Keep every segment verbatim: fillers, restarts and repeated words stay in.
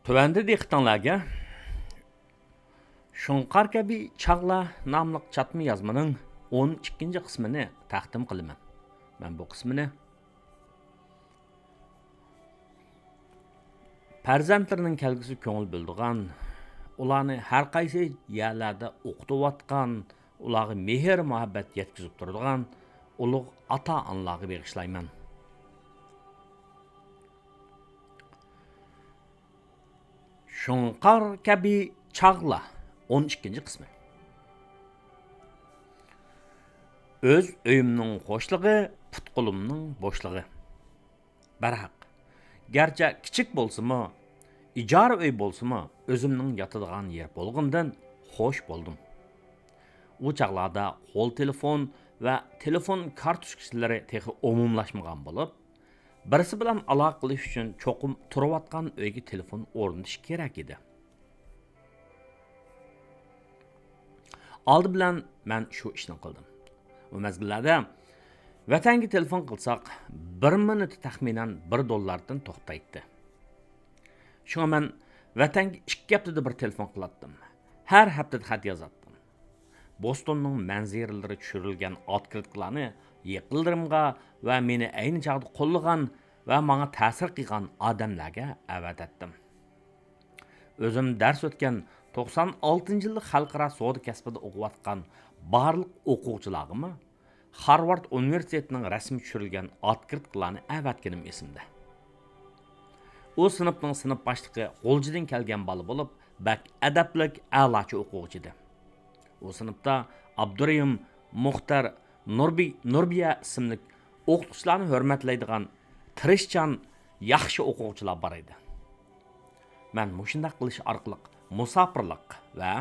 تۆۋەندە دىققىتىڭلارگە شۇڭقار كەبى چاغلار ناملىق چاتما يازمىنىڭ ئون ئىككىنچى قىسمىنى تەقدىم قىلىمەن. مەن بۇ قىسمىنى پەرزەنتلىرىنىڭ كەلگۈسىگە كۆڭۈل بۆلىدىغان، ئۇلارنى ھەر قايسى يەرلەردە ئوقۇتۇۋاتقان، ئۇلارغا مېھىر-مۇھەببەت يەتكۈزۈپ تۇرىدىغان ئۇلۇغ ئاتا-ئانىلارغا بېغىشلايمەن. شۇڭقار كەبى چاغلار، ئون ئىككىنچى قىسمى. ئۆز ئۆيۈمنىڭ خۇشلۇقى، پۇت-قولۇمنىڭ بوشلۇقى. بەرھەق، گەرچە كىچىك بولسىمۇ، ئىجارە ئۆي بولسىمۇ، ئۆزۈمنىڭ ياتىدىغان يېرى بولغىنىدىن خوش بولدۇم. ئۇ چاغلاردا قول تېلېفون ۋە تېلېفون كارتوچكىلىرى تېخى ئومۇملاشمىغان بولۇپ، بىرسى بىلەن ئالاقە قىلىش ئۈچۈن چوقۇم تۇرۇۋاتقان ئۆيگە تېلېفون ئورنىتىش كېرەك ئىدى. ئالدى بىلەن مەن شۇ ئىشنى قىلدىم. ئۇ مەزگىللەردە ۋەتەنگە تېلېفون قىلساق، بىر مىنۇتى تەخمىنەن بىر دوللاردىن توختايتتى. شۇڭا مەن ۋەتەنگە ئىككى ھەپتىدە بىر تېلېفون قىلاتتىم. ھەر ھەپتىدە خەت يازاتتىم. بوستوننىڭ مەنزىرىلىرى چۈشۈرۈلگەن ئوتكرىتكىلارنى يېقىنلىرىمغا ۋە مېنى ئەينى چاغدا قوللىغان ۋە ماڭا تەسىر قىلغان ئادەملەرگە ئەۋەتەتتىم. ئۆزۈم دەرس ئۆتكەن توقسان ئالتىنچى يىللىق خەلقئارا سودا كەسپىدە ئوقۇۋاتقان بارلىق ئوقۇغۇچىلارغىمۇ خارۋارد ئۇنىۋېرسىتېتىنىڭ رەسىمى چۈشۈرۈلگەن ئوتكرىتكىلارنى ئەۋەتكىنىم ئېسىمدە. ئۇ سىنىپنىڭ سىنىپ باشلىقى غۇلجىدىن كەلگەن بالا بولۇپ، بەك ئەدەپلىك، ئەلاچى ئوقۇغۇچى ئىدى. ئۇ سىنىپتا ئابدۇرېھىم، مۇختەر، نۇربى-، نۇربىيە ئىسىملىك ئوقۇتقۇچىلارنى ھۆرمەتلەيدىغان تىرىشچان، ياخشى ئوقۇغۇچىلار بار ئىدى. مەن مۇشۇنداق قىلىش ئارقىلىق مۇساپىرلىق ۋە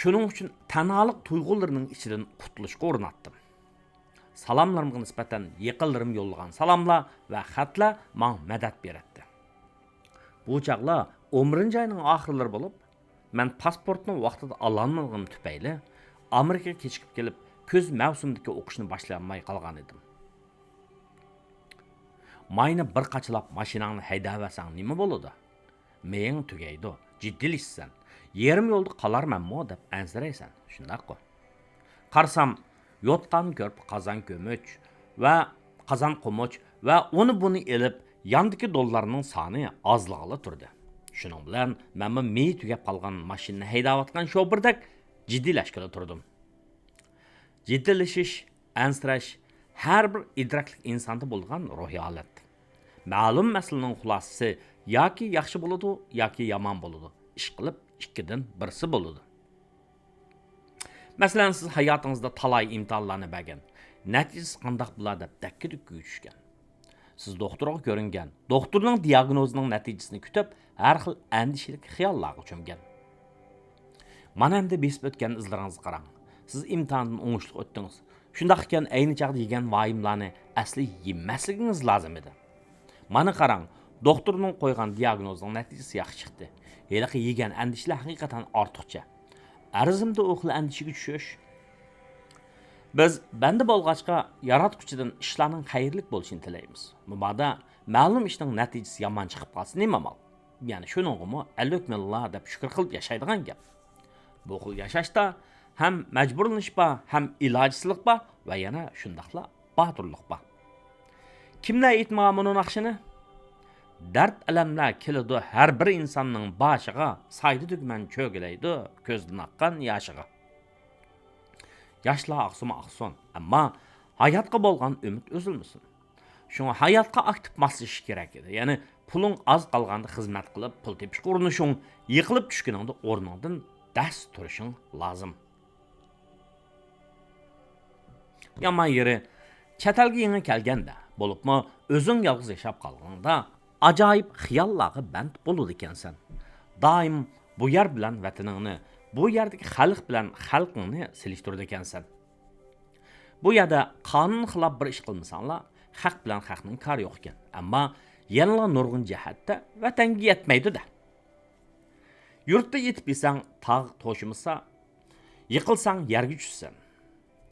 شۇنىڭ ئۈچۈن تەنھالىق تۇيغۇلىرىنىڭ ئىچىدىن قۇتۇلۇشقا ئۇرۇناتتىم. سالاملىرىمغا نىسبەتەن يېقىنلىرىم يوللىغان سالاملار ۋە خەتلەر ماڭا مەدەت بېرەتتى. بۇ چاغلار ئون بىرىنچى ئاينىڭ ئاخىرلىرى بولۇپ، مەن پاسپورتنى ۋاقتىدا ئالالمىغىنىم تۈپەيلى، ئامېرىكىغا كېچىكىپ كېلىپ، كۈز مەۋسۇمىدىكى ئوقۇشنى باشلىيالماي قالغانىدىم. ماينى بىر قاچىلاپ ماشىناڭنى ھەيدەۋەرسەڭ نېمە بولىدۇ؟ مېيىڭ تۈگەيدۇ، جىددىيلىشىسەن. يېرىم يولدا قالارمەنمۇ دەپ ئەنسىرەيسەن، شۇنداققۇ؟ قارىسام، يوتقان كۆرپە، قازان كۆمۈچ ۋە قازان قومۇچ ۋە ئۇنى بۇنى ئېلىپ، ياندىكى دوللارنىڭ سانى ئازلىغىلى تۇردى. شۇنىڭ بىلەن مەنمۇ مېيى تۈگەپ قالغان ماشىنىنى ھەيدەۋاتقان شوپۇردەك جىددىيلەشكىلى تۇردۇم. جىددىيلىشىش، ئەنسىرەش ھەر بىر ئىدراكلىق ئىنساندا بولىدىغان روھىي ھالەت. مەلۇم مەسىلىنىڭ خۇلاسىسى ياكى ياخشى بولىدۇ، ياكى يامان بولىدۇ. ئىشقىلىپ، ئىككىدىن بىرسى بولىدۇ. مەسىلەن، سىز ھاياتىڭىزدا تالاي ئىمتىھانلارنى بەرگەن، نەتىجىسى قانداق بولار دەپ دەككە-دۈككىگە چۈشكەن. سىز دوختۇرغا كۆرۈنگەن، دوختۇرنىڭ دىياگنوزىنىڭ نەتىجىسىنى كۈتۈپ، ھەر خىل ئەندىشىلىك خىياللارغا چۆمگەن. مانا ئەمدى بېسىپ ئۆتكەن ئىزلىرىڭىزغا قاراڭ. سىز ئىمتىھاندىن ئوڭۇشلۇق ئۆتتىڭىز. شۇنداق ئىكەن، ئەينى چاغدا يېگەن ۋايىملارنى ئەسلى يېمەسلىكىڭىز لازىم ئىدى. مانا قاراڭ، دوختۇرنىڭ قويغان دىياگنوزىنىڭ نەتىجىسى ياخشى چىقتى. ھېلىقى يېگەن ئەندىشىلەر ھەقىقەتەن ئارتۇقچە. ئەرزىمدۇ ئۇ خىل ئەندىشىگە چۈشۈش؟ بىز بەندە بولغاچقا، ياراتقۇچىدىن ئىشلارنىڭ خەيرلىك بولۇشىنى تىلەيمىز. مۇبادا مەلۇم ئىشنىڭ نەتىجىسى يامان چىقىپ قالسا نېمە ئامال؟ يەنى شۇنىڭغىمۇ ئەلھۆكمىللا دەپ شۈكۈر قىلىپ ياشايدىغان گەپ. بۇ خىل ياشاشتا ھەم مەجبۇرلىنىش بار، ھەم ئىلاجسىزلىق بار ۋە يەنە شۇنداقلا باتۇرلۇق بار. كىملەر ئېيتمىغان مۇنۇ ناخشىنى؟ دەرد-ئەلەملەر كېلىدۇ ھەر بىر ئىنساننىڭ باشىغا، سايدا تۈگمەن چۆگىلەيدۇ كۆزدىن ئاققان ياشىغا. ياشلار ئاقسىمۇ ئاقسۇن، ئەمما ھاياتقا بولغان ئۈمىد ئۈزۈلمىسۇن. شۇڭا ھاياتقا ئاكتىپ ماسلىشىش كېرەك ئىدى. يەنى پۇلۇڭ ئاز قالغاندا خىزمەت قىلىپ پۇل تېپىشقا ئۇرۇنۇشۇڭ، يىقىلىپ چۈشكىنىڭدە ئورنۇڭدىن دەس تۇرۇشۇڭ لازىم. يامان يېرى، چەت ئەلگە يېڭى كەلگەندە، بولۇپمۇ ئۆزۈڭ يالغۇز ياشاپ قالغىنىڭدا، ئاجايىپ خىياللارغا بەند بولىدىكەنسەن. دائىم بۇ يەر بىلەن ۋەتىنىڭنى، بۇ يەردىكى خەلق بىلەن خەلقىڭنى سېلىشتۇرىدىكەنسەن. بۇ يەردە قانۇن خىلاپ بىر ئىش قىلمىساڭلار، خەق بىلەن خەقنىڭ كارى يوق ئىكەن. ئەمما يەنىلا نۇرغۇن جەھەتتە ۋەتەنگە يەتمەيدۇ-دە. يۇرتتا يېتىپ يېسەڭ، تاغ توشىمىسا، يىقىلساڭ يەرگە چۈشىسەن.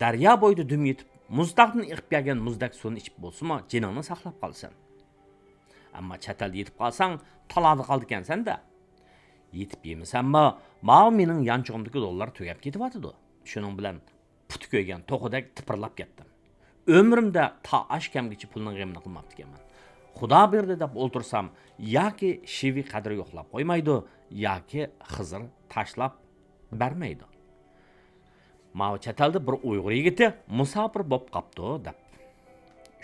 دەريا بويىدا دۈم يېتىپ، مۇزتاغدىن ئېقىپ كەلگەن مۇزدەك سۇنى ئىچىپ بولسىمۇ، جېنىڭنى ساقلاپ قالىسەن. ئەمما چەت ئەلدە يېتىپ قالساڭ، تالادا قالىدىكەنسەن-دە. يېتىپ يېمىسەممۇ، ماۋۇ مېنىڭ يانچۇقۇمدىكى دوللار تۈگەپ كېتىۋاتىدۇ. شۇنىڭ بىلەن پۇتى كۆيگەن توخۇدەك تىپىرلاپ كەتتىم. ئۆمرۈمدە تا ئاشكەمگىچە پۇلنىڭ غېمىنى قىلماپتىكەنمەن. خۇدا بېرىدى دەپ ئولتۇرسام، ياكى شىۋى قەدرى يوقلاپ قويمايدۇ، ياكى خىزىر تاشلاپ بەرمەيدۇ. ماۋۇ چەت ئەلدە بىر ئۇيغۇر يىگىتى مۇساپىر بولۇپ قاپتۇ دەپ.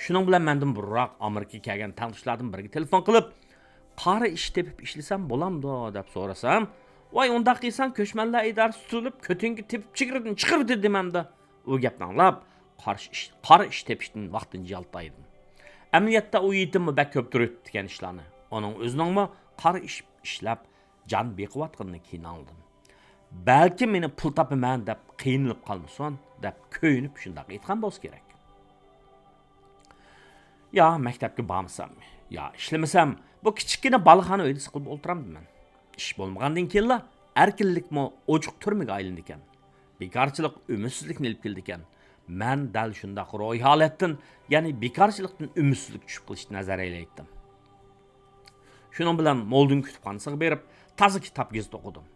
شۇنىڭ بىلەن مەندىن بۇرۇنراق ئامېرىكىغا كەلگەن تەڭداشلاردىن بىرىگە تېلېفون قىلىپ، «قارا ئىش تېپىپ ئىشلىسەم بولامدۇ؟» دەپ سورىسام، «ۋاي، ئۇنداق قىلساڭ، كۆچمەنلەر ئىدارىسى تۈزۈلۈپ، كۆتۈڭگە تېپىپ چېگرىدىن چىقىرىۋېتىدۇ» دېمەمدۇ. ئۇ گەپنى ئاڭلاپ، قارشى ئىش، قارا ئىش تېپىشتىن ۋاقتىنچە يالتايدىم. ئەمەلىيەتتە ئۇ يېتىممۇ بەك كۆپ تۇرۇپتىكەن ئىشلارنى. ئۇنىڭ ئۆزىنىڭمۇ قارا ئىش ئىشلەپ، جان بېقىۋاتقىنىنى كېيىن ئاڭلىدىم. بەلكىم مېنى پۇل تاپىمەن دەپ قىينىلىپ قالمىسۇن دەپ كۆيۈنۈپ شۇنداق ئېيتقان بولسا كېرەك. يا مەكتەپكە بارمىسام، يا ئىشلىمىسەم، بۇ كىچىككىنە بالىخانا ئۆيدە سىقىلىپ ئولتۇرامدىمەن. ئىش بولمىغاندىن كېيىنلا ئەركىنلىكمۇ ئوچۇق تۈرمىگە ئايلىنىدىكەن. بىكارچىلىق ئۈمىدسىزلىكنى ئېلىپ كېلىدىكەن. مەن دەل شۇنداق روھىي ھالەتتىن، يەنى بىكارچىلىقتىن ئۈمىدسىزلىككە چۈشۈپ قېلىشتىن ھەزەر ئەيلەيتتىم. شۇنىڭ بىلەن مولدىن كۇتۇپخانىسىغا بېرىپ، تازا كىتاب گېزىت ئوقۇدۇم.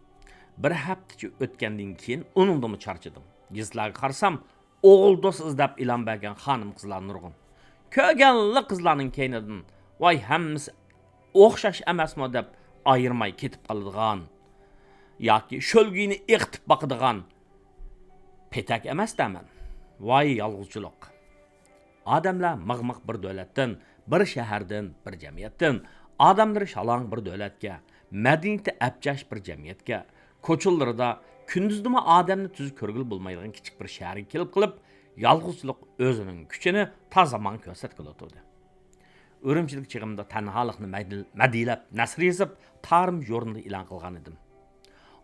بىر ھەپتىچە ئۆتكەندىن كېيىن ئۇنىڭدىنمۇ چارچىدىم. گېزىتلەرگە قارىسام، ئوغۇل دوست ئىزدەپ ئېلان بەرگەن خانىم-قىزلار نۇرغۇن. كۆرگەنلا قىزلارنىڭ كەينىدىن، ۋاي، ھەممىسى ئوخشاش ئەمەسمۇ دەپ ئايرىماي كېتىپ قالىدىغان ياكى شۆلگىيىنى ئېقىتىپ باقىدىغان پېتەك ئەمەس-دە مەن. ۋاي يالغۇزچىلىق! ئادەملەر مىغ-مىغ بىر دۆلەتتىن، بىر شەھەردىن، بىر جەمئىيەتتىن، ئادەملىرى شالاڭ بىر دۆلەتكە، مەدەنىيىتى ئەپچەش بىر جەمئىيەتكە، كوچىلىرىدا كۈندۈزدىمۇ ئادەمنى تۈز كۆرگىلى بولمايدىغان كىچىك بىر شەھەرگە كېلىپ قېلىپ، يالغۇزچىلىق ئۆزىنىڭ كۈچىنى تازا ماڭا كۆرسەتكىلى تۇردى. ئۈرۈمچىدىكى چېغىمدا تەنھالىقنى مەدىل-، مەدھىيلەپ نەسر يېزىپ، تارىم ژۇرنىلىدا ئېلان قىلغان ئىدىم.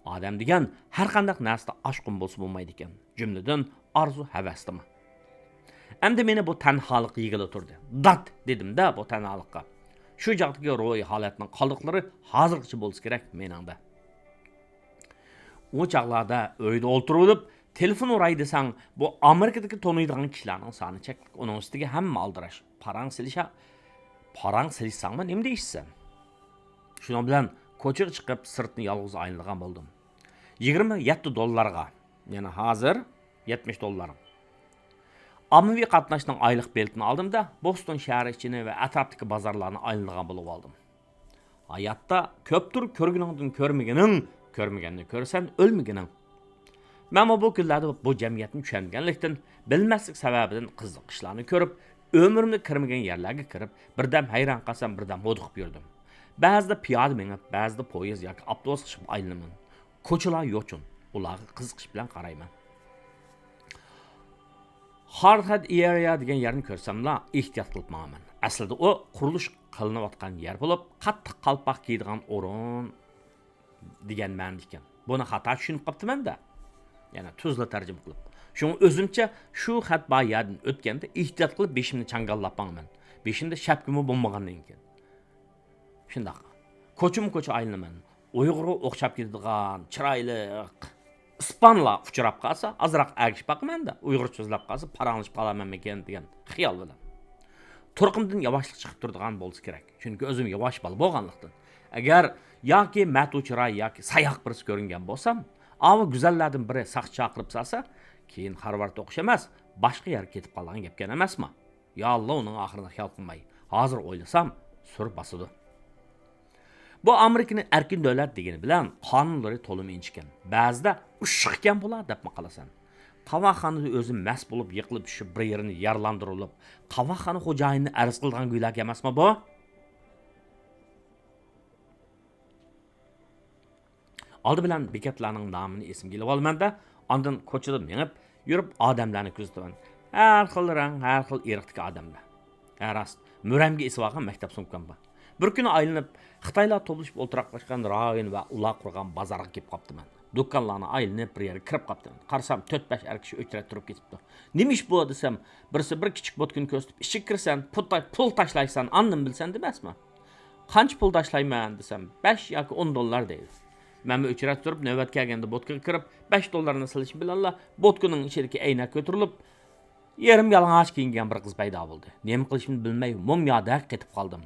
ئادەم دېگەن ھەر قانداق نەرسىدە ئاشقۇن بولسا بولمايدىكەن، جۈملىدىن ئارزۇ-ھەۋەستىمۇ. ئەمدى مېنى بۇ تەنھالىق يېگىلى تۇردى. دات! دېدىم-دە بۇ تەنھالىققا. شۇ چاغدىكى روھىي ھالەتنىڭ قالدۇقلىرى ھازىرغىچە بولسا كېرەك مېنىڭدە. ئۇ چاغلاردا ئۆيدە ئولتۇرۇۋېلىپ، تېلېفون ئۇراي دېسەڭ، بۇ ئامېرىكىدىكى تونۇيدىغان كىشىلەرنىڭ سانى چەكلىك، ئۇنىڭ ئۈستىگە ھەممە ئالدىراش. پاراڭ سېلىشا-، پاراڭ سېلىشساڭمۇ نېمە دېيىشسەن؟ شۇنىڭ بىلەن كوچىغا چىقىپ، سىرتنى يالغۇز ئايلىنىدىغان بولدۇم. يىگىرمە يەتتە دوللارغا، يەنى ھازىر يەتمىش دوللار. ئاممىۋى قاتناشنىڭ ئايلىق بېلىتىنى ئالدىم-دە، بوستون شەھەر ئىچىنى ۋە ئەتراپتىكى بازارلارنى ئايلىنىدىغان بولۇۋالدىم. ھاياتتا كۆپتۇر كۆرگىنىڭدىن كۆرمىگىنىڭ، كۆرمىگەننى كۆرسەن ئۆلمىگىنىڭ. مەنمۇ بۇ كۈنلەردە بۇ جەمئىيەتنى چۈشەنمىگەنلىكتىن، بىلمەسلىك سەۋەبىدىن قىزىق ئىشلارنى كۆرۈپ، ئۆمرۈمدە كىرمىگەن يەرلەرگە كىرىپ، بىردەم ھەيران قالسام، بىردەم ھودۇقۇپ يۈردۈم. بەزىدە پىيادە مېڭىپ، بەزىدە پويىز ياكى ئاپتوبۇسقا چىقىپ ئايلىنىمەن. كوچىلار يوچۇن، ئۇلارغا قىزىقىش بىلەن قارايمەن. ھارد ھەت ئېرىيا دېگەن يەرنى كۆرسەملا، ئېھتىيات قىلىپ ماڭىمەن. ئەسلىدە ئۇ قۇرۇلۇش قىلىنىۋاتقان يەر بولۇپ، قاتتىق قالپاق كىيىدىغان ئورۇن دېگەن مەنىدىكەن. بۇنى خاتا چۈشىنىپ قاپتىمەن-دە. يەنە تۈزلا تەرجىمە قىلىپ. شۇڭا ئۆزۈمچە شۇ خەت بار يەردىن ئۆتكەندە ئېھتىيات قىلىپ بېشىمنى چاڭگاللاپ ماڭىمەن. بېشىمدا شەپكىمۇ بولمىغاندىن كېيىن. شۇنداق. كوچىمۇ كوچا ئايلىنىمەن. ئۇيغۇرغا ئوخشاپ كېتىدىغان، چىرايلىق ئىسپانلار ئۇچراپ قالسا، ئازراق ئەگىشىپ باقىمەن-دە. ئۇيغۇرچە سۆزلەپ قالسا، پاراڭلىشىپ قالامەنمىكىن دېگەن خىيال بىلەن. تۇرقۇمدىن ياۋاشلىق چىقىپ تۇرىدىغان بولسا كېرەك. چۈنكى ئۆزۈم ياۋاش بالا بولغانلىقتىن. ئەگەر ياكى مەتۇ چىراي ياكى ساياق بىرسى كۆرۈنگەن بولسام، ئاۋۇ گۈزەللەردىن بىرى ساقچى چاقىرىپ سالسا، كېيىن خارۋارد ئوقۇش ئەمەس، باشقا يەرگە كېتىپ قالىدىغان گەپكەن ئەمەسمۇ؟ يا ئاللا، ئۇنىڭ ئاخىرىنى خىيال قىلماي. ھازىر ئويلىسام، سۈر باسىدۇ. بۇ ئامېرىكىنى ئەركىن دۆلەت دېگىنى بىلەن قانۇنلىرى تولىمۇ ئىنچىكەن. بەزىدە ئۇششۇق ئىكەن بۇلار دەپمۇ قالىسەن. قاۋاقخانىدا ئۆزى مەست بولۇپ يىقىلىپ چۈشۈپ، بىر يېرىنى يارىلاندۇرۇلۇپ، قاۋاقخانا خوجايىنىنى ئەرز قىلىدىغان گۆلەك ئەمەسمۇ بۇ؟ ئالدى بىلەن بېكەتلەرنىڭ نامىنى ئېسىمگە ئېلىۋالىمەن-دە، ئاندىن كوچىدا مېڭىپ يۈرۈپ ئادەملەرنى كۆزىتىمەن. ھەر خىل رەڭ، ھەر خىل ئىرقتىكى ئادەملەر. ھە راست، مۈرەمگە ئېسىۋالغان مەكتەپ سومكام بار. بىر كۈنى ئايلىنىپ، خىتايلار توپلىشىپ ئولتۇراقلاشقان رايون ۋە ئۇلار قۇرغان بازارغا كېلىپ قاپتىمەن. دۇكانلارنى ئايلىنىپ، بىر يەرگە كىرىپ قاپتىمەن. قارىسام، تۆت-بەش ئەر كىشى ئۆچرەت تۇرۇپ كېتىپتۇ. نېمە ئىش بۇ دېسەم، بىرسى بىر كىچىك بوتكىنى كۆرسىتىپ، ئىچىگە كىرسەن، پۇل تا-، پۇل تاشلايسەن، ئاندىن بىلسەن دېمەسمۇ؟ قانچە پۇل تاشلايمەن دېسەم، بەش ياكى ئون دوللار دەيدۇ. مەنمۇ ئۆچرەت تۇرۇپ، نۆۋەت كەلگەندە بوتكىغا كىرىپ، بەش دوللارنى سېلىشىم بىلەنلا بوتكىنىڭ ئىچىدىكى ئەينەك كۆتۈرۈلۈپ، يېرىم يالىڭاچ كىيىنگەن بىر قىز پەيدا بولدى. نېمە قىلىشىمنى بىلمەي مۇميادەك قېتىپ قالدىم.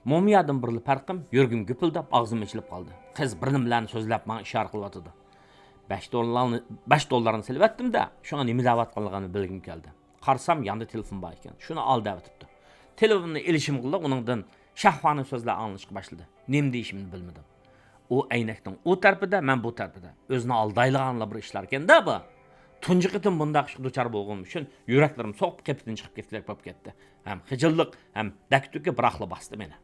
مومىيادىن بىرلا پەرقىم، يۈرىكىم گۈپۈلدەپ، ئاغزىم ئېچىلىپ قالدى. قىز بىر نېمىلەرنى سۆزلەپ ماڭا ئىشارە قىلىۋاتىدۇ. بەش دوللارنى، بەش دوللارنى سېلىۋەتتىم-دە، شۇڭا نېمە دەۋاتقانلىقىنى بىلگۈم كەلدى. قارىسام، ياندا تېلېفون بار ئىكەن. شۇنى ئال دەۋېتىپتۇ. تېلېفوننى ئېلىشىمغىلا ئۇنىڭدىن شەھۋانىي سۆزلەر ئاڭلىنىشقا باشلىدى. نېمە دېيىشىمنى بىلمىدىم. ئۇ ئەينەكنىڭ ئۇ تەرىپىدە، مەن بۇ تەرىپىدە. ئۆزىنى ئالدايدىغانلا بىر ئىشلاركەن-دە بۇ. تۇنجى قېتىم بۇنداق ئىشقا دۇچار بولغىنىم ئۈچۈن يۈرەكلىرىم سوقۇپ قېپىدىن چىقىپ كەتكۈدەك بولۇپ كەتتى. ھەم خىجىللىق، ھەم دەكتۈكى بىراقلا باستى مېنى.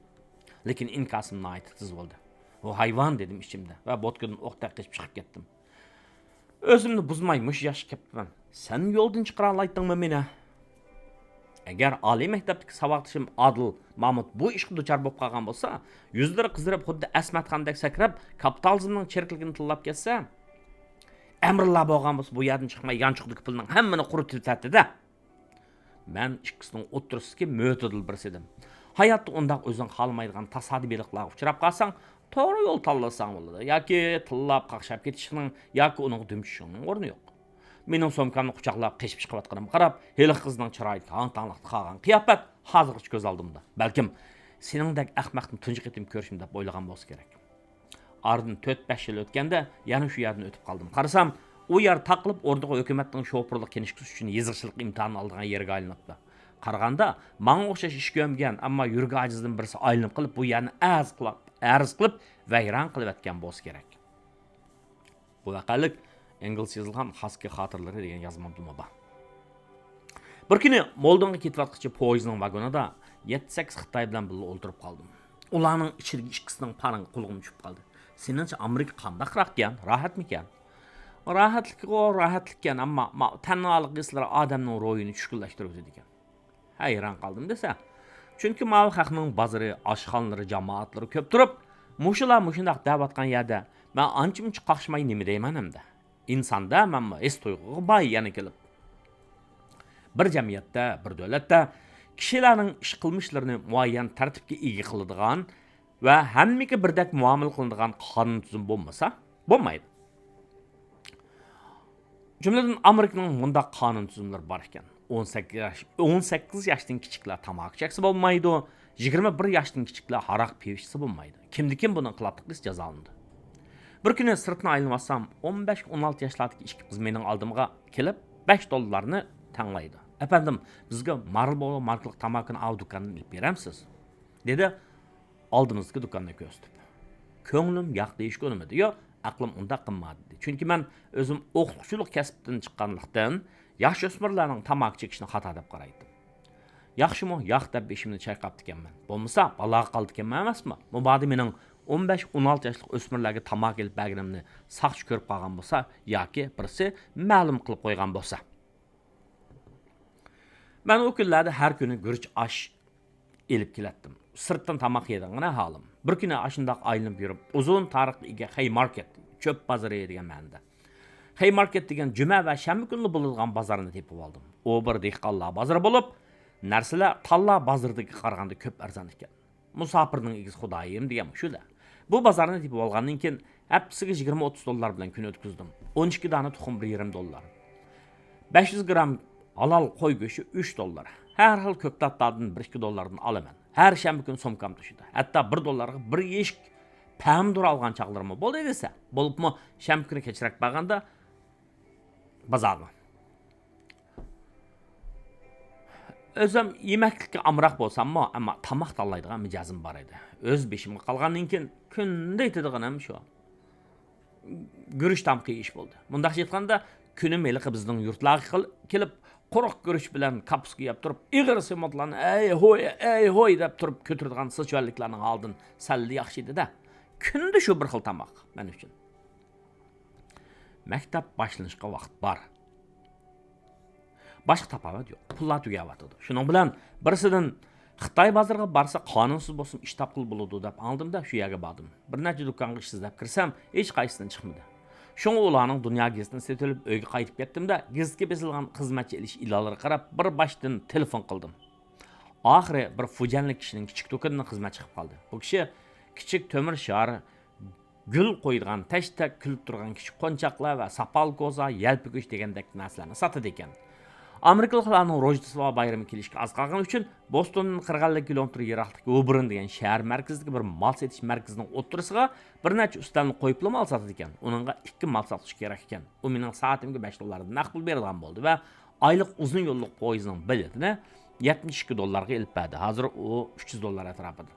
لېكىن ئىنكاسىم ناھايىتى تېز بولدى. «ھۇ ھايۋان!» دېدىم ئىچىمدە ۋە بوتكىدىن ئوقتەك قېچىپ چىقىپ كەتتىم. ئۆزۈمنى بۇزماي مۇشۇ ياشقا كەپتىمەن. سەن يولدىن چىقىرالايتتىڭمۇ مېنى؟ ئەگەر ئالىي مەكتەپتىكى ساۋاقدىشىم ئادىل مامۇت بۇ ئىشقا دۇچار بولۇپ قالغان بولسا، يۈزلىرى قىزىرىپ، خۇددى ئەسمەتخاندەك سەكرەپ، كاپىتالىزمنىڭ چىرىكلىكىنى تىللاپ كەتسە، ئەمرىللا بولغان بولسا، بۇ يەردىن چىقماي، يانچۇقىدىكى پۇلنىڭ ھەممىنى قۇرۇتۇۋېتەتتى-دە. مەن ئىككىسىنىڭ ئوتتۇرىسىدىكى مۆتىدىل بىرسى ئىدىم. ھاياتتا ئۇنداق ئۆزۈڭ خالىمايدىغان تاسادىپىيلىقلارغا ئۇچراپ قالساڭ، توغرا يول تاللىساڭ بولىدۇ. ياكى تىللاپ قاقشاپ كېتىشنىڭ، ياكى ئۇنىڭغا دۈم چۈشۈشنىڭ ئورنى يوق. مېنىڭ سومكامنى قۇچاقلاپ قېچىپ چىقىۋاتقىنىمغا قاراپ، ھېلىقى قىزنىڭ چىرايىدىكى ھاڭ-تاڭلىقتا قالغان قىياپەت ھازىرغىچە كۆز ئالدىمدا. بەلكىم سېنىڭدەك ئەخمەقنى تۇنجى قېتىم كۆرۈشۈم دەپ ئويلىغان بولسا كېرەك. ئارىدىن تۆت-بەش يىل ئۆتكەندە يەنە شۇ يەردىن ئۆتۈپ قالدىم. قارىسام، ئۇ يەر تاقىلىپ، ئوردىغا ھۆكۈمەتنىڭ شوپۇرلۇق كىنىشكىسى ئۈچۈن يېزىقچىلىق ئىمتىھانى ئالىدىغان يەرگە ئايلىنىپتۇ. قارىغاندا، ماڭا ئوخشاش ئىش كۆرمىگەن، ئەمما يۈرىكى ئاجىزدىن بىرسى ئايلىنىپ قېلىپ، بۇ يەرنى ئەرز قىلىپ، ئەرز قىلىپ، ۋەيران قىلىۋەتكەن بولسا كېرەك. بۇ ۋەقەلىك ئىنگلىزچە يېزىلغان خاسكى خاتىرىلىرى دېگەن يازمامدىمۇ بار. بىر كۈنى مولدىنغا كېتىۋاتقۇچە پويىزنىڭ ۋاگونىدا يەتتە-سەككىز خىتاي بىلەن بىللە ئولتۇرۇپ قالدىم. ئۇلارنىڭ ئىچىدىكى ئىككىسىنىڭ پارىڭى قۇلىقىمغا چۈشۈپ قالدى. سېنىڭچە ئامېرىكا قانداقراقكەن؟ راھەتمىكەن؟ راھەتلىكىغۇ راھەتلىككەن، ئەمما ما-، تەنھالىق ھېسلىرى ئادەمنىڭ روھىنى چۈشكۈنلەشتۈرۈۋېتىدىكەن. ھەيران قالدىم دېسە. چۈنكى ماۋۇ خەقنىڭ بازىرى، ئاشخانىلىرى، جامائەتلىرى كۆپ تۇرۇپ، مۇشۇلار مۇشۇنداق دەۋاتقان يەردە مەن ئانچە-مۇنچە قاقشىماي نېمە دەيمەن ئەمدى؟ ئىنساندا مەنمۇ ھېس تۇيغۇغا باي يەنە كېلىپ. بىر جەمئىيەتتە، بىر دۆلەتتە كىشىلەرنىڭ ئىش قىلمىشلىرىنى مۇئەييەن تەرتىپكە ئىگە قىلىدىغان ۋە ھەممىگە بىردەك مۇئامىلە قىلىنىدىغان قانۇن تۈزۈم بولمىسا، بولمايدۇ. جۈملىدىن ئامېرىكىنىڭ مۇنداق قانۇن تۈزۈملىرى بار ئىكەن. ئون سەككىز ياش، ئون سەككىز ياشتىن كىچىكلەر تاماكا چەكسە بولمايدۇ، يىگىرمە بىر ياشتىن كىچىكلەر ھاراق پىۋا ئىچسە بولمايدۇ. كىمدە كىم بۇنىڭ خىلاپلىقى دېسە جازالىنىدۇ. بىر كۈنى سىرتنى ئايلىنىۋاتسام، ئون بەش، ئون ئالتە ياشلاردىكى ئىككى قىز مېنىڭ ئالدىمغا كېلىپ، بەش دوللارنى تەڭلەيدۇ. ئەپەندىم، بىزگە مارلبورو ماركىلىق تاماكىنى ئاۋۇ دۇكاندىن ئېلىپ بېرەمسىز؟ دېدى. ئالدىمىزدىكى دۇكاننى كۆرسىتىپ. كۆڭلۈم ياق دېيىشكە ئۇنىمىدى. ياق، ئەقلىم ئۇنداق قىلمايدۇ. چۈنكى مەن ئۆزۈم ئوقۇتقۇچىلىق كەسپىدىن چىققانلىقتىن، ياش ئۆسمۈرلەرنىڭ تاماكا چېكىشىنى خاتا دەپ قارايتتىم. ياخشىمۇ ياق دەپ بېشىمنى چايقاپتىكەنمەن. بولمىسا، بالاغا قالىدىكەنمەن ئەمەسمۇ؟ مۇبادا مېنىڭ ئون بەش، ئون ئالتە ياشلىق ئۆسمۈرلەرگە تاماكا ئېلىپ بەرگىنىمنى ساقچى كۆرۈپ قالغان بولسا ياكى بىرسى مەلۇم قىلىپ قويغان بولسا. مەن ئۇ كۈنلەردە ھەر كۈنى گۈرۈچ ئاش ئېلىپ كېلەتتىم. سىرتتىن تاماق يەيدىغىنە ھالىم. بىر كۈنى ئاشۇنداق ئايلىنىپ يۈرۈپ، ئۇزۇن تارىخقا ئىگە خەي ماركېت، چۆپ بازىرى دېگەن مەنىدە. خەي ماركېت دېگەن جۈمە ۋە شەنبە كۈنلا بولىدىغان بازارنى تېپىۋالدىم. ئۇ بىر دېھقانلار بازىرى بولۇپ، نەرسىلەر تاللا بازىرىدىكىگە قارىغاندا كۆپ ئەرزان ئىكەن. مۇساپىرنىڭ ئىگىسى خۇدايىم دېگەن مۇشۇ-دە. بۇ بازارنى تېپىۋالغاندىن كېيىن، ھەپتىسىگە يىگىرمە ئوتتۇز دوللار بىلەن كۈن ئۆتكۈزدۈم. ئون ئىككى دانە تۇخۇم بىر يېرىم دوللار. بەش يۈز گرام ھالال قوي گۆشى ئۈچ دوللار. ھەر خىل كۆكتاتلاردىن بىر ئىككى دوللاردىن ئالىمەن. ھەر شەنبە كۈنى سومكام توشىدۇ. ھەتتا بىر دوللارغا بىر يېشىك پەمىدۇر ئالغان چاغلىرىممۇ بولدى دېسە، بولۇپمۇ شەنبە كۈنى كەچرەك بارغاندا بازارغا. ئۆزۈم يېمەكلىككە ئامراق بولساممۇ، ئەمما تاماق تاللايدىغان مىجەزىم بار ئىدى. ئۆز بېشىمغا قالغاندىن كېيىن كۈندە يېتىدىغىنىم شۇ. گۈرۈچ تامىقى ئىش بولدى. مۇنداقچە ئېيتقاندا، كۈنۈم ھېلىقى بىزنىڭ يۇرتلارغا قىل-، كېلىپ، قۇرۇق گۈرۈچ بىلەن كاپۇسكا يەپ تۇرۇپ، ئېغىر سېمونتلارنى «ئەي ھوي، ئەي ھوي» دەپ تۇرۇپ كۆتۈرىدىغان سىلچۇۋەنلىكلەرنىڭ ھالىدىن سەللا ياخشى ئىدى-دە. كۈندە شۇ بىر خىل تاماق مەن ئۈچۈن. مەكتەپ باشلىنىشقا ۋاقىت بار. باشقا تاپاۋەت يوق. پۇللار تۈگەۋاتىدۇ. شۇنىڭ بىلەن بىرسىدىن خىتاي بازىرىغا بارسا قانۇنسىز بولسىمۇ ئىش تاپقىلى بولىدۇ دەپ ئاڭلىدىم-دە، شۇ يەرگە باردىم. بىر نەچچە دۇكانغا ئىش ئىزدەپ كىرسەم، ھېچقايسىسىدىن چىقمىدى. شۇڭا ئۇلارنىڭ دۇنيا گېزىتىنى سېتىۋېلىپ ئۆيگە قايتىپ كەتتىم-دە، گېزىتكە بېسىلغان خىزمەتچى ئېلىش ئېلانلىرىغا قاراپ بىر باشتىن تېلېفون قىلدىم. ئاخىرى بىر فۇجيەنلىك كىشىنىڭ كىچىك دۇكىنىدىن خىزمەتچى چىقىپ قالدى. بۇ كىشى كىچىك تۆمۈر شار، گۈل قويىدىغان تەشتەك كۈلۈپ تۇرغان كىچىك قونچاقلار ۋە ساپال كوزا، يەلپۈگۈچ دېگەندەك نەرسىلەرنى ساتىدىكەن. ئامېرىكىلىقلارنىڭ روژدېستۋا بايرىمى كېلىشكە ئاز قالغان ئۈچۈن، بوستوندىن قىرىق ئەللىك كىلومېتىر يىراقلىقتىكى ۋوبۇرن دېگەن شەھەر مەركىزىدىكى بىر مال سېتىش مەركىزىنىڭ ئوتتۇرىسىغا بىر نەچچە ئۈستەلنى قويۇپلا مال ساتىدىكەن. ئۇنىڭغا ئىككى مال ساتقۇچى كېرەك ئىكەن. ئۇ مېنىڭ سائىتىمگە بەش دوللاردىن نەق پۇل بېرىدىغان بولدى ۋە ئايلىق ئۇزۇن يوللۇق پويىزنىڭ بېلىتىنى يەتمىش ئىككى دوللارغا ئېلىپ بەردى. ھازىر ئۇ ئۈچ يۈز دوللار ئەتراپىدا.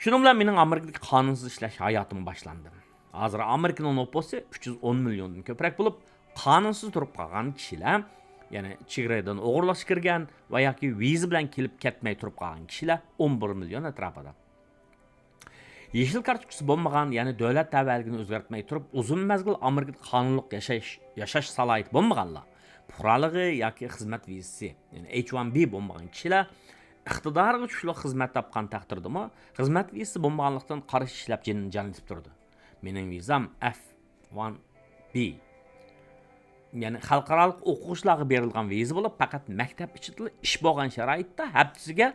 شۇنىڭ بىلەن مېنىڭ ئامېرىكىدىكى قانۇنسىز ئىشلەش ھاياتىممۇ باشلاندى. ھازىر ئامېرىكىنىڭ نوپۇسى ئۈچ يۈز ئون مىليوندىن كۆپرەك بولۇپ، قانۇنسىز تۇرۇپ قالغان كىشىلەر، يەنى چېگرادىن ئوغرىلىقچە كىرگەن ۋە ياكى ۋىزا بىلەن كېلىپ كەتمەي تۇرۇپ قالغان كىشىلەر ئون بىر مىليون ئەتراپىدا. يېشىل كارتوچكىسى بولمىغان، يەنى دۆلەت تەۋەلىكىنى ئۆزگەرتمەي تۇرۇپ، ئۇزۇن مەزگىل ئامېرىكىدا قانۇنلۇق ياشاش، ياشاش سالاھىيىتى بولمىغانلار، پۇقرالىقى ياكى خىزمەت ۋىزىسى، يەنى ئېچ ۋان بى بولمىغان كىشىلەر ئىقتىدارغا چۈشلۈك خىزمەت تاپقان تەقدىردىمۇ، خىزمەت ۋىزىسى بولمىغانلىقتىن قارشى ئىشلەپ جېنىنى جانلىتىپ تۇرىدۇ. مېنىڭ ۋىزام ئەف ۋان بى. يەنى خەلقئارالىق ئوقۇغۇچىلارغا بېرىلغان ۋىزا بولۇپ، پەقەت مەكتەپ ئىچىدىلا ئىش بولغان شارائىتتا ھەپتىسىگە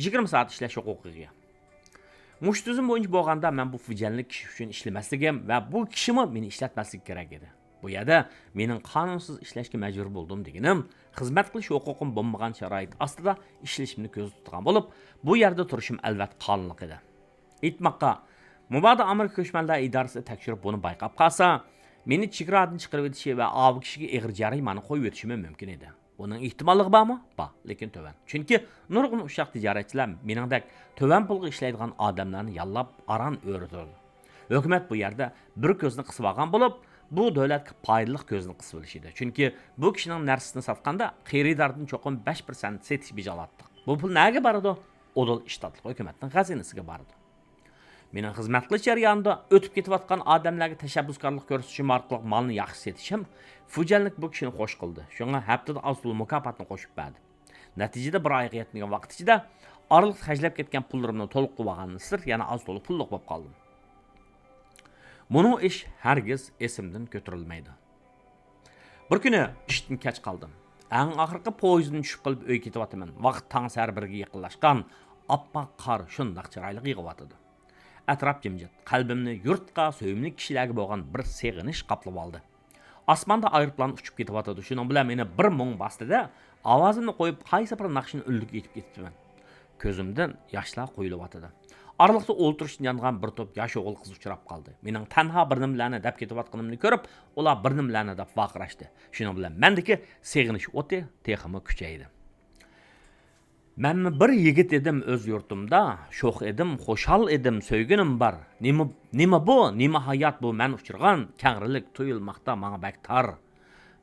يىگىرمە سائەت ئىشلەش ھوقۇقىغا ئىگە. مۇشۇ تۈزۈم بويىچە بولغاندا، مەن بۇ فىجەنلىك كىشى ئۈچۈن ئىشلىمەسلىكىم ۋە بۇ كىشىمۇ مېنى ئىشلەتمەسلىكى كېرەك ئىدى. بۇ يەردە مېنىڭ قانۇنسىز ئىشلەشكە مەجبۇر بولدۇم دېگىنىم، خىزمەت قىلىش ھوقۇقۇم بولمىغان شارائىت ئاستىدا ئىشلىشىمنى كۆزدە تۇتقان بولۇپ، بۇ يەردە تۇرۇشۇم ئەلۋەتتە قانۇنلۇق ئىدى. ئېيتماققا، مۇبادا ئامېرىكا كۆچمەنلەر ئىدارىسى تەكشۈرۈپ بۇنى بايقاپ قالسا، مېنى چېگرادىن چىقىرىۋېتىشى ۋە ئاۋۇ كىشىگە ئېغىر جەرىمانە قويۇۋېتىشىمۇ مۇمكىن ئىدى. بۇنىڭ ئېھتىماللىقى بارمۇ؟ بار، لېكىن تۆۋەن. چۈنكى نۇرغۇن ئۇششاق تىجارەتچىلەر مېنىڭدەك تۆۋەن پۇلغا ئىشلەيدىغان ئادەملەرنى ياللاپ ئاران ئۆرە تۇرىدۇ. ھۆكۈمەت بۇ يەردە بىر كۆزنى قىسىۋالغان بولۇپ، بۇ دۆلەتكە پايدىلىق كۆزنى قىسىۋېلىش ئىدى. چۈنكى بۇ كىشىنىڭ نەرسىسىنى ساتقاندا خېرىداردىن چوقۇم بەش پىرسەنت سېتىش بېجى ئالاتتۇق. بۇ پۇل نەگە بارىدۇ؟ ئۇدۇل ئىشتاتلىق ھۆكۈمەتنىڭ خەزىنىسىگە بارىدۇ. مېنىڭ خىزمەت قىلىش جەريانىدا ئۆتۈپ كېتىۋاتقان ئادەملەرگە تەشەببۇسكارلىق كۆرسىتىشىم ئارقىلىق مالنى ياخشى سېتىشىم فۇجيەنلىك بۇ كىشىنى خوش قىلدى. شۇڭا ھەپتىدە ئاز تولا مۇكاپاتنى قوشۇپ بەردى. نەتىجىدە بىر ئايغا يەتمىگەن ۋاقىت ئىچىدە ئارىلىقتا خەجلەپ كەتكەن پۇللىرىمنى تولۇق قىلىۋالغاندىن سىرت يەنە ئاز تولا پۇللۇق بولۇپ قالدىم. بۇنىڭ ئىش ھەرگىز ئېسىمدىن كۆتۈرۈلمەيدۇ. بىر كۈنى ئىشتىن كەچ قالدىم. ئەڭ ئاخىرقى پويىزدىن چۈشۈپ قېلىپ ئۆيگە كېتىۋاتىمەن. ۋاقىت تاڭ سەھەر بىرگە يېقىنلاشقان. ئاپئاق قار شۇنداق چىرايلىق يېغىۋاتىدۇ. ئەتراپ جىمجىت. قەلبىمنى يۇرتقا، سۆيۈملۈك كىشىلەرگە بولغان بىر سېغىنىش قاپلىۋالدى. ئاسماندا ئايروپىلان ئۇچۇپ كېتىۋاتىدۇ. شۇنىڭ بىلەن مېنى بىر مۇڭ باستى-دە، ئاۋازىمنى قويۇپ، قايسى بىر ناخشىنى ئۈنلۈك ئېيتىپ كېتىپتىمەن. كۆزۈمدىن ياشلار قۇيۇلۇۋاتىدۇ. ئارىلىقتا ئولتۇرۇشتىن يانغان بىر توپ ياش ئوغۇل قىز ئۇچراپ قالدى. مېنىڭ تەنھا بىر نېمىلەرنى دەپ كېتىۋاتقىنىمنى كۆرۈپ، ئۇلار بىر نېمىلەرنى دەپ ۋارقىراشتى. شۇنىڭ بىلەن مەندىكى سېغىنىش ئوتى تېخىمۇ كۈچەيدى. مەنمۇ بىر يىگىت ئىدىم ئۆز يۇرتۇمدا، شوخ ئىدىم، خۇشال ئىدىم، سۆيگىنىم بار. نېمە، نېمە بۇ، نېمە ھايات بۇ مەن ئۇچرىغان؟ كەڭرىلىك تۇيۇلماقتا ماڭا بەك تار.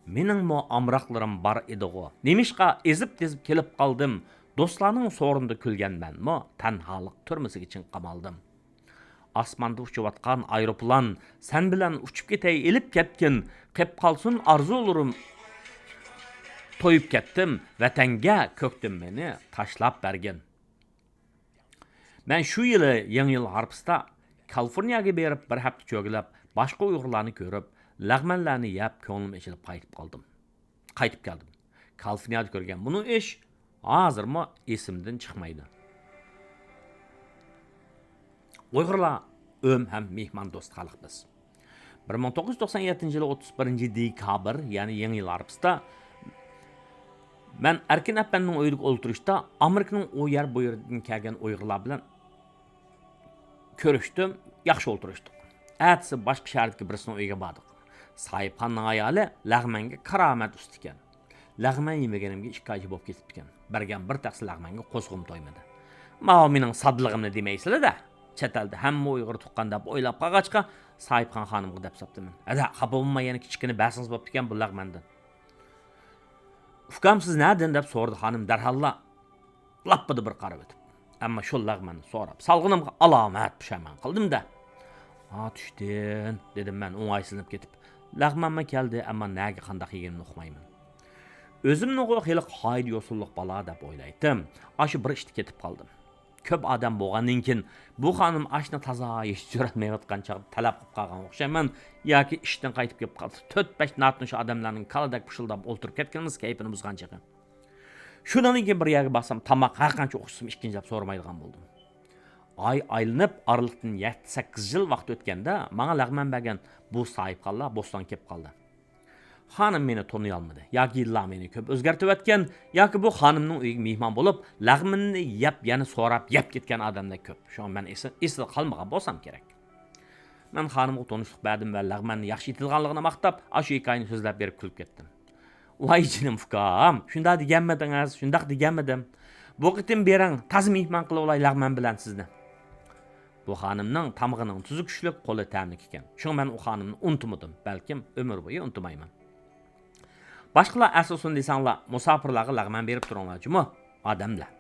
مېنىڭمۇ ئامراقلىرىم بار ئىدىغۇ. نېمىشقا ئېزىپ-تېزىپ كېلىپ قالدىم؟ دوستلارنىڭ سورۇنىدا كۈلگەن مەنمۇ تەنھالىق تۈرمىسىگە چىڭ قامالدىم. ئاسماندا ئۇچۇۋاتقان ئايروپىلان، سەن بىلەن ئۇچۇپ كېتەي ئېلىپ كەتكىن، قېپ قالسۇن ئارزۇلىرىم. تويۇپ كەتتىم ۋەتەنگە، كۆكتىن مېنى تاشلاپ بەرگىن. مەن شۇ يىلى يېڭى يىل ھارپىسىدا كالىفورنىيەگە بېرىپ، بىر ھەپتە چۆگىلەپ، باشقا ئۇيغۇرلارنى كۆرۈپ، لەغمەنلەرنى يەپ، كۆڭلۈم ئېچىلىپ قايتىپ قالدىم. قايتىپ كەلدىم. كالىفورنىيەدە كۆرگەن بۇنىڭ ئىش ھازىرمۇ ئېسىمدىن چىقمايدۇ. ئۇيغۇرلار ئۆم ھەم مېھماندوست خەلق بىز. بىر مىڭ توققۇز يۈز توقسان يەتتىنچى يىلى ئوتتۇز بىرىنچى دېكابىر، يەنى يېڭى يىل ھارپىسىدا مەن ئەركىن ئەپەندىنىڭ ئۆيىدە ئولتۇرۇشتا ئامېرىكىنىڭ ئۇ يەر بۇ يېرىدىن كەلگەن ئۇيغۇرلار بىلەن كۆرۈشتۈم، ياخشى ئولتۇرۇشتۇق. ئەتىسى باشقا شەھەردىكى بىرسىنىڭ ئۆيىگە باردۇق. ساھىبخاننىڭ ئايالى لەغمەنگە كارامەت ئۇستا ئىكەن. لەغمەن يېمىگىنىمگە ئىككى ئاي بولۇپ كېتىپتىكەن. بەرگەن بىر تەخسە لەغمەنگە قورسىقىم تويمىدى. ماۋۇ مېنىڭ سادىلىقىمنى دېمەيسىلە-دە. چەت ئەلدە ھەممە ئۇيغۇر تۇغقان دەپ ئويلاپ قالغاچقا، ساھىبخان خانىمغا دەپ ساپتىمەن. ھەدە، خاپا بولماي يەنە كىچىككىنە بەرسىڭىز بوپتىكەن بۇ لەغمەندىن. ئۇكام، سىز نەدىن؟ دەپ سورىدى خانىم دەرھاللا. لاپپىدە بىر قارىۋېتىپ. ئەمما شۇ لەغمەننى سوراپ سالغىنىمغا ئالامەت پۇشايمان قىلدىم-دە. ھا، چۈشتىن، دېدىم مەن ئوڭايسىزلىنىپ كېتىپ. لەغمەنمۇ كەلدى، ئەمما نەگە قانداق يېگىنىمنى ئۇقمايمەن. ئۆزۈمنىغۇ خېلى قائىدە-يوسۇنلۇق بالا دەپ ئويلايتتىم. ئاشۇ بىر ئىشتا كېتىپ قالدىم. كۆپ ئادەم بولغاندىن كېيىن، بۇ خانىم ئاشنى تازا يېيىش جۈرئەتمەيۋاتقان چاغدا تەلەپ قىلىپ قالغان ئوخشايمەن ياكى ئىشتىن قايتىپ كېلىپ قالسا، تۆت-بەش ناتونۇش ئادەملەرنىڭ كالىدەك پۇشۇلداپ ئولتۇرۇپ كەتكىنىمىز كەيپىنى بۇزغان چېغى. شۇنىڭدىن كېيىن بىر يەرگە بارسام، تاماق ھەرقانچە ئوخشىسىمۇ ئىككىنچىلەپ سورىمايدىغان بولدۇم. ئاي ئايلىنىپ، ئارىلىقتىن يەتتە-سەككىز يىل ۋاقىت ئۆتكەندە، ماڭا لەغمەن بەرگەن بۇ ساھىبخانلار بوستونغا كېلىپ قالدى. خانىم مېنى تونۇيالمىدى. ياكى يىللار مېنى كۆپ ئۆزگەرتىۋەتكەن، ياكى بۇ خانىمنىڭ ئۆيىگە مېھمان بولۇپ، لەغمىنىنى يەپ، يەنە سوراپ يەپ كەتكەن ئادەملەر كۆپ. شۇڭا مەن ئېسىل، ئېسىل قالمىغان بولسام كېرەك. مەن خانىمغا تونۇشلۇق بەردىم ۋە لەغمەننى ياخشى ئېتىدىغانلىقىنى ماختاپ، ئاشۇ ھېكايىنى سۆزلەپ بېرىپ كۈلۈپ كەتتىم. ۋاي جېنىم ئۇكام، شۇنداق دېگەنمىدىڭىز؟ شۇنداق دېگەنمىدىم. بۇ قېتىم بېرىڭ، تازا مېھمان قىلىۋالاي لەغمەن بىلەن سىزنى. بۇ خانىمنىڭ تامىقىنىڭ تۇزى كۈچلۈك، قولى تەملىك ئىكەن. شۇڭا مەن ئۇ خانىمنى ئۇنتۇمىدىم، بەلكىم ئۆمۈر بويى ئۇنتۇمايمەن. باشقىلار ئەسلىسۇن دېسەڭلار، مۇساپىرلارغا لەغمەن بېرىپ تۇرۇڭلار جۇمۇ، ئادەملەر.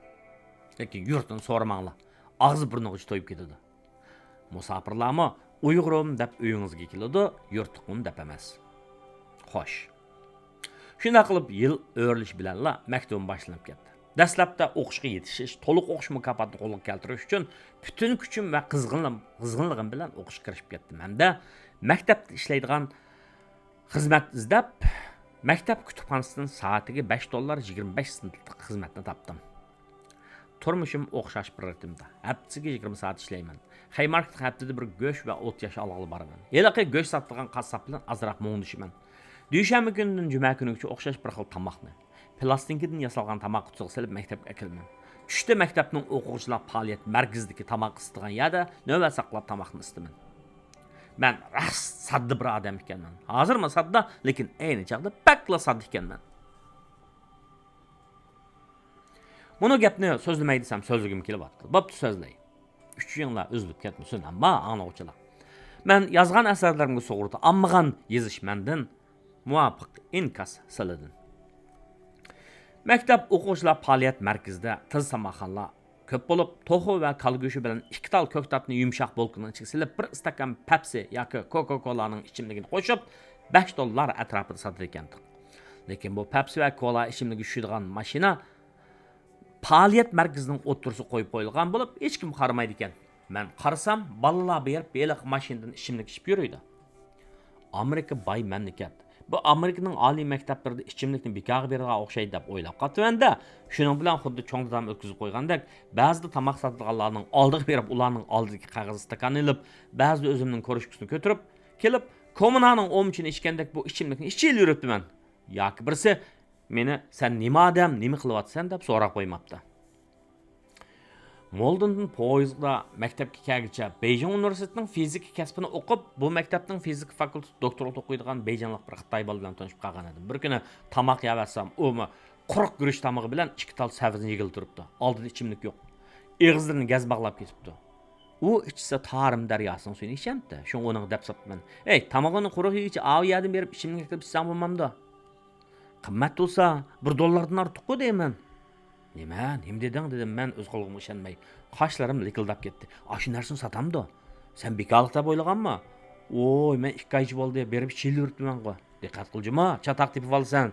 لېكىن يۇرتىنى سورىماڭلار، ئاغزى بۇرنىغىچە تويۇپ كېتىدۇ. مۇساپىرلارمۇ ئۇيغۇرۇم دەپ ئۆيىڭىزگە كېلىدۇ، يۇرتلۇقۇم دەپ ئەمەس. خوش. شۇنداق قىلىپ يىل ئۆرۈلۈشى بىلەنلا مەكتۇبۇم باشلىنىپ كەتتى. دەسلەپتە ئوقۇشقا يېتىشىش، تولۇق ئوقۇش مۇكاپاتىنى قولغا كەلتۈرۈش ئۈچۈن پۈتۈن كۈچۈم ۋە قىزغىنلىق-، قىزغىنلىقىم بىلەن ئوقۇشقا كىرىشىپ كەتتىم ھەمدە مەكتەپتە ئىشلەيدىغان خىزمەت ئىزدەپ، مەكتەپ كۇتۇپخانىسىدىن سائىتىگە بەش دوللار يىگىرمە بەش سېنتلىق خىزمەتنى تاپتىم. تۇرمۇشۇم ئوخشاش بىر رىتىمدا. ھەپتىسىگە يىگىرمە سائەت ئىشلەيمەن. خەيماركېتقا ھەپتىدە بىر گۆش ۋە ئوت ياش ئالغىلى بارىمەن. ھېلىقى گۆش ساتىدىغان قاسساپ بىلەن ئازراق مۇڭدىشىمەن. دۈشەنبە كۈنىدىن جۈمە كۈنىگىچە ئوخشاش بىر خىل تاماقنى، پىلاستىنكىدىن ياسالغان تاماق قۇتىسىغا سېلىپ مەكتەپكە ئەكېلىمەن. چۈشتە مەكتەپنىڭ ئوقۇغۇچىلار پائالىيەت مەركىزىدىكى تاماق ئىسىتىدىغان يەردە نۆۋەت ساقلاپ تاماقنى ئىسىتىمەن. مەن راست ساددا بىر ئادەم ئىكەنمەن. ھازىرمۇ ساددا، لېكىن ئەينى چاغدا بەكلا ساددا ئىكەنمەن. مۇنۇ گەپنى سۆزلىمەي دېسەم سۆزلىگۈم كېلىۋاتىدۇ. بوپتۇ، سۆزلەي. ئۈچۈشۈڭلار ئۈزۈلۈپ كەتمىسۇن، ئەمما ئاڭلىغۇچىلار. مەن يازغان ئەسەرلىرىمگە سۇغۇرتا ئالمىغان يېزىش مەندىن، مۇۋاپىق ئىنكاس سىلىدىن. مەكتەپ ئوقۇغۇچىلار پائالىيەت مەركىزىدە تېز تاماقخانىلار كۆپ بولۇپ، توخۇ ۋە كالا گۆشى بىلەن ئىككى تال كۆكتاتنى يۇمشاق بولكىنىڭ ئىچىگە سېلىپ، بىر ئىستاكان پەپسى ياكى كوكا كولانىڭ ئىچىملىكىنى قوشۇپ، بەش دوللار ئەتراپىدا ساتىدىكەنتۇق. لېكىن بۇ پەپسى ۋە كولا ئىچىملىكى چۈشىدىغان ماشىنا پائالىيەت مەركىزىنىڭ ئوتتۇرىسىغا قويۇپ قويۇلغان بولۇپ، ھېچكىم قارىمايدىكەن. مەن قارىسام، بالىلار بېرىپ ھېلىقى ماشىنىدىن ئىچىملىك ئىچىپ يۈرىدۇ. ئامېرىكا باي مەملىكەت. بۇ ئامېرىكىنىڭ ئالىي مەكتەپلىرىدە ئىچىملىكنى بىكارغا بېرىدىغان ئوخشايدۇ دەپ ئويلاپ قاپتىمەن-دە، شۇنىڭ بىلەن خۇددى چوڭ دادام ئۆتكۈزۈپ قويغاندەك، بەزىدە تاماق ساتىدىغانلارنىڭ ئالدىغا بېرىپ، ئۇلارنىڭ ئالدىدىكى قەغەز ئىستاكاننى ئېلىپ، بەزىدە ئۆزۈمنىڭ كروشكىسىنى كۆتۈرۈپ كېلىپ، كومۇنانىڭ ئومىچىنى ئىچكەندەك بۇ ئىچىملىكنى ئىچىۋېرىپتىمەن. ياكى بىرسى مېنى، «سەن نېمە ئادەم، نېمە قىلىۋاتىسەن؟» دەپ سوراپ قويماپتۇ. مولدىندىن پويىزدا مەكتەپكە كەلگىچە بېيجىڭ ئۇنىۋېرسىتېتىنىڭ فىزىكا كەسپىنى ئوقۇپ، بۇ مەكتەپنىڭ فىزىكا فاكۇلتېتىدا دوكتورلۇق ئوقۇيدىغان بېيجىڭلىق بىر خىتاي بالا بىلەن تونۇشۇپ قالغان ئىدىم. بىر كۈنى تاماق يەۋەتسەم، ئۇمۇ قۇرۇق گۈرۈچ تامىقى بىلەن ئىككى تال سەۋزىنى يېگىلى تۇرۇپتۇ. ئالدىدا ئىچىملىك يوق. ئېغىزلىرىنى گەز باغلاپ كېتىپتۇ. ئۇ ئىچسە تارىم دەرياسىنىڭ سۈيىنى ئىچەمتى. شۇڭا ئۇنىڭغا دەپ ساپتىمەن، «ئەي، تامىقىڭنى قۇرۇق يېگۈچە ئاۋۇ يەردىن بېرىپ ئىچىملىك ئەكىرىپ ئىچسەڭ بولمامدۇ؟» «قىممەت بولسا، بىر دوللاردىن ئارتۇققۇ» دەيمەن. «نېمە؟ نېمە دېدىڭ؟» دېدىم مەن ئۆز قۇلىقىمغا ئىشەنمەي. قاشلىرىم لىكىلداپ كەتتى. «ئاشۇ نەرسىنى ساتامدۇ؟ سەن بىكارلىق دەپ ئويلىغانما؟» «ۋوي، مەن ئىككى ئايچە بولدى، بېرىپ ئىچىۋېرىپتىمەنغۇ.» «دىققەت قىل جۇما، چاتاق تېپىۋالىسەن.»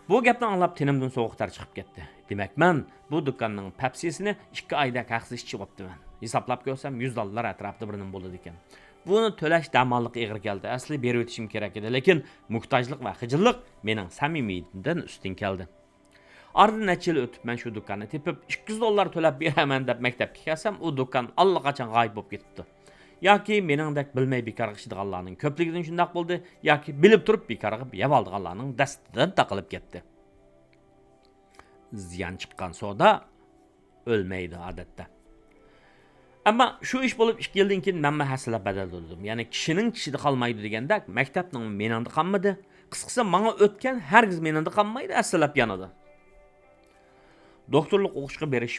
بۇ گەپنى ئاڭلاپ تېنىمدىن سوغۇق تەر چىقىپ كەتتى. دېمەك، مەن بۇ دۇكاننىڭ پەپسىسىنى ئىككى ئايدەك ھەقسىز ئىچىۋاپتىمەن. ھېسابلاپ كۆرسەم، يۈز دوللار ئەتراپىدا بىر نېمە بولىدىكەن. بۇنى تۆلەش دەماللىق ئېغىر كەلدى. ئەسلى بېرىۋېتىشىم كېرەك ئىدى، لېكىن مۇھتاجلىق ۋە خىجىللىق مېنىڭ سەمىمىيىتىمدىن ئۈستۈن كەلدى. ئارىدىن نەچچە يىل ئۆتۈپ، مەن شۇ دۇكاننى تېپىپ، ئىككى يۈز دوللار تۆلەپ بېرەمەن دەپ مەكتەپكە كەلسەم، ئۇ دۇكان ئاللىقاچان غايىب بولۇپ كېتىپتۇ. ياكى مېنىڭدەك بىلمەي بىكارغا ئىچىدىغانلارنىڭ كۆپلۈكىدىن شۇنداق بولدى، ياكى بىلىپ تۇرۇپ بىكارغا يەۋالىدىغانلارنىڭ دەستىدىن تاقىلىپ كەتتى. زىيان چىققان سودا ئۆلمەيدۇ ئادەتتە. ئەمما شۇ ئىش بولۇپ ئىككى يىلدىن كېيىن مەنمۇ ھەسسىلەپ بەدەل تۆلىدىم. يەنى كىشىنىڭ چىشىدا قالمايدۇ دېگەندەك، مەكتەپنىڭ مېنىڭدە قالمىدى. قىسقىسى، ماڭا ئۆتكەن ھەرگىز مېنىڭدە قالمايدۇ، ھەسسىلەپ يانىدۇ. دوكتورلۇق ئوقۇشقا بېرىش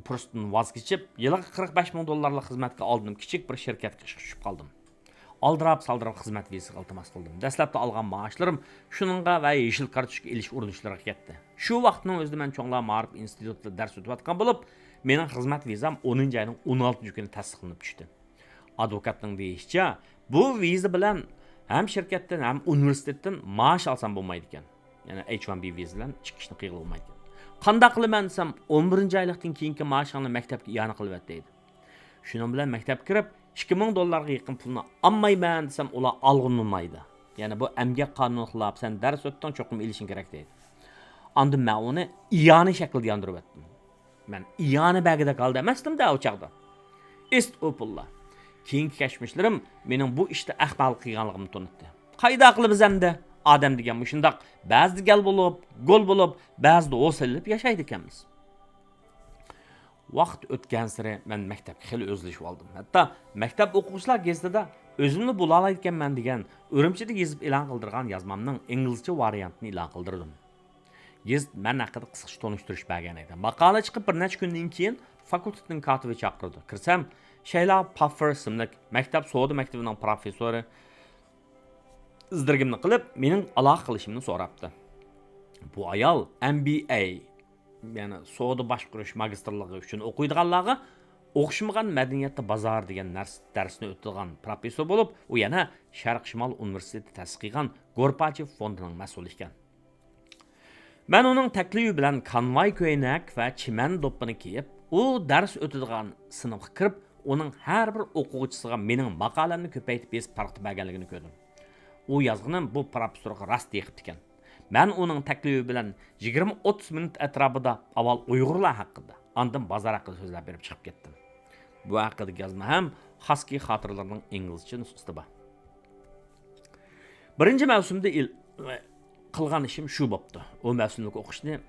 پۇرسىتىدىن ۋاز كېچىپ، يىلىغا قىرىق بەش مىڭ دوللارلىق خىزمەتكە ئالدىنىپ، كىچىك بىر شىركەتكە ئىشقا چۈشۈپ قالدىم. ئالدىراپ-سالدىراپ خىزمەت ۋىزىسىغا ئىلتىماس قىلدىم. دەسلەپتە ئالغان مائاشلىرىم شۇنىڭغا ۋە يېشىل كارتوچكا ئېلىش ئۇرۇنۇشلىرىغا كەتتى. شۇ ۋاقىتنىڭ ئۆزىدە مەن چوڭلار مائارىپ ئىنستىتۇتىدا دەرس ئۆتۈۋاتقان بولۇپ، مېنىڭ خىزمەت ۋىزام ئونىنچى ئاينىڭ ئون ئالتىنچى كۈنى تەستىقلىنىپ چۈشتى. ئادۋوكاتنىڭ دېيىشىچە، بۇ ۋىزا بىلەن ھەم شىركەتتىن، ھەم ئۇنىۋېرسىتېتتىن مائاش ئالسام بولمايدىكەن. يەنى ئېچ ۋان بى ۋىزا بىلەن چىقىشنى قىلغىلى بولمايدىكەن. قانداق قىلىمەن دېسەم، ئون بىرىنچى ئايلىقتىن كېيىنكى مائاشىڭنى مەكتەپكە ئىئانە قىلىۋەت دەيدۇ. شۇنىڭ بىلەن مەكتەپكە كىرىپ، ئىككى مىڭ دوللارغا يېقىن پۇلنى ئالمايمەن دېسەم، ئۇلار ئالغۇنۇنمايدۇ. يەنى بۇ ئەمگەك قانۇنىغا خىلاپ، سەن دەرس ئۆتتۈڭ، چوقۇم ئېلىشىڭ كېرەك دەيدۇ. ئاندىن مەن ئۇنى ئىئانە شەكلىدە ياندۇرۇۋەتتىم. مەن ئىئانە بەرگۈدەك ھالدا ئەمەستىم-دە ئۇ چاغدا. ئىست ئۇ پۇللار. كېيىنكى كەچمىشلىرىم مېنىڭ بۇ ئىشتا ئەخمەقلىق قىلغانلىقىمنى تونۇتتى. قايدا قىلىمىز ئەمدى؟ ئادەم دېگەن مۇشۇنداق، بەزىدە گەل بولۇپ، گول بولۇپ، بەزىدە ھوسۇللىنىپ ياشايدىكەنمىز. ۋاقىت ئۆتكەنسېرى مەن مەكتەپكە خېلى ئۆزلىشىۋالدىم. ھەتتا مەكتەپ ئوقۇغۇچىلار گېزىتىدە ئۆزۈملا بولالايدىكەنمەن دېگەن ئۈرۈمچىدە يېزىپ ئېلان قىلدۇرغان يازمامنىڭ ئىنگلىزچە ۋارىيانتىنى ئېلان قىلدۇردۇم. گېزىت مەن ھەققىدە قىسقىچە تونۇشتۇرۇش بەرگەن ئىدى. ماقالە چىقىپ بىر نەچچە كۈندىن كېيىن فاكۇلتېتنىڭ كاتىپى چاقىرىدۇ. كىرسەم، شەيلا پاففېر ئىسىملىك مەكتەپ سودا مەكتىۋىنىڭ پروفېسسورى ئىزدىرگىمنى قىلىپ، مېنىڭ ئالاقە قىلىشىمنى سوراپتۇ. بۇ ئايال ئەم بى ئەي، يەنى سودا باشقۇرۇش ماگىستىرلىقى ئۈچۈن ئوقۇيدىغانلارغا ئوخشىمىغان مەدەنىيەتتە بازار دېگەن نەرس-، دەرسنى ئۆتىدىغان پروفېسسور بولۇپ، ئۇ يەنە شەرقىي شىمال ئۇنىۋېرسىتېتى تەسىس قىلغان گورباچېف فوندىنىڭ مەسئۇلى ئىكەن. مەن ئۇنىڭ تەكلىپى بىلەن كانۋاي كۆينەك ۋە چىمەن دوپپىنى كىيىپ، ئۇ دەرس ئۆتىدىغان سىنىپقا كىرىپ، ئۇنىڭ ھەر بىر ئوقۇغۇچىسىغا مېنىڭ ماقالەمنى كۆپەيتىپ يېزىپ تارقىتىپ بەرگەنلىكىنى كۆردۈم. ئۇ يازغىنىم بۇ پروفېسسورغا راست يېقىپتىكەن. مەن ئۇنىڭ تەكلىپى بىلەن يىگىرمە ئوتتۇز مىنۇت ئەتراپىدا ئاۋۋال ئۇيغۇرلار ھەققىدە، ئاندىن بازار ھەققىدە سۆزلەپ بېرىپ چىقىپ كەتتىم. بۇ ھەققىدىكى يازما ھەم خاسكى خاتىرىلىرىنىڭ ئىنگلىزچە نۇسخىسىدا بار. بىرىنچى مەۋسۇمدا ئىل-، قىلغان ئىشىم شۇ بوپتۇ. ئۇ مەۋسۇملۇق ئوقۇشنى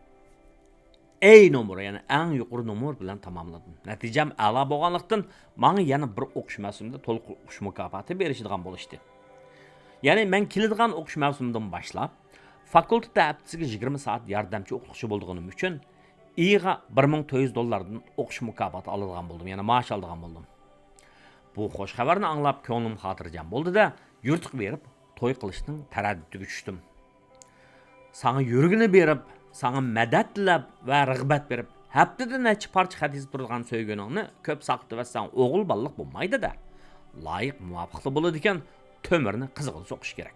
ئەي نومۇر، يەنى ئەڭ يۇقىرى نومۇر بىلەن تاماملىدىم. نەتىجەم ئەلا بولغانلىقتىن، ماڭا يەنە بىر ئوقۇش مەۋسۇمىدا تولۇق ئوقۇش مۇكاپاتى بېرىشىدىغان بولۇشتى. يەنى مەن كېلىدىغان ئوقۇش مەۋسۇمىدىن باشلاپ، فاكۇلتېتتا ھەپتىسىگە يىگىرمە سائەت ياردەمچى ئوقۇتقۇچى بولىدىغىنىم ئۈچۈن، ئېيىغا بىر مىڭ تۆت يۈز دوللاردىن ئوقۇش مۇكاپاتى ئالىدىغان بولدۇم، يەنى مائاش ئالىدىغان بولدۇم. بۇ خوش خەۋەرنى ئاڭلاپ، كۆڭلۈم خاتىرجەم بولدى-دە، يۇرتقا بېرىپ توي قىلىشنىڭ تەرەددۇتىگە چۈشتۈم. ساڭا يۈرىكىنى بېرىپ، ساڭا مەدەت تىلەپ ۋە رىغبەت بېرىپ، ھەپتىدە نەچچە پارچە خەت يېزىپ تۇرىدىغان سۆيگۈنۈڭنى كۆپ ساقلىتىۋەتسەڭ، ئوغۇل بالىلىق بولمايدۇ-دە. لايىق مۇۋاپىقلا بولىدىكەن، تۆمۈرنى قىزغىن سوقۇش كېرەك.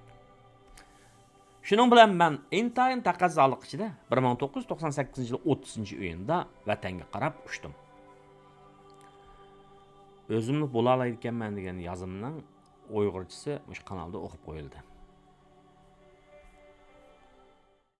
شۇنىڭ بىلەن مەن ئىنتايىن تەقەززالىق ئىچىدە بىر مىڭ توققۇز يۈز توقسان سەككىزىنچى يىل ئوتتۇزىنچى ئىيۇندا ۋەتەنگە قاراپ ئۇچتۇم. ئۆزۈملا بولالايدىكەنمەن دېگەن يازمىنىڭ ئۇيغۇرچىسى مۇشۇ قانالدا ئوقۇپ قويۇلدى.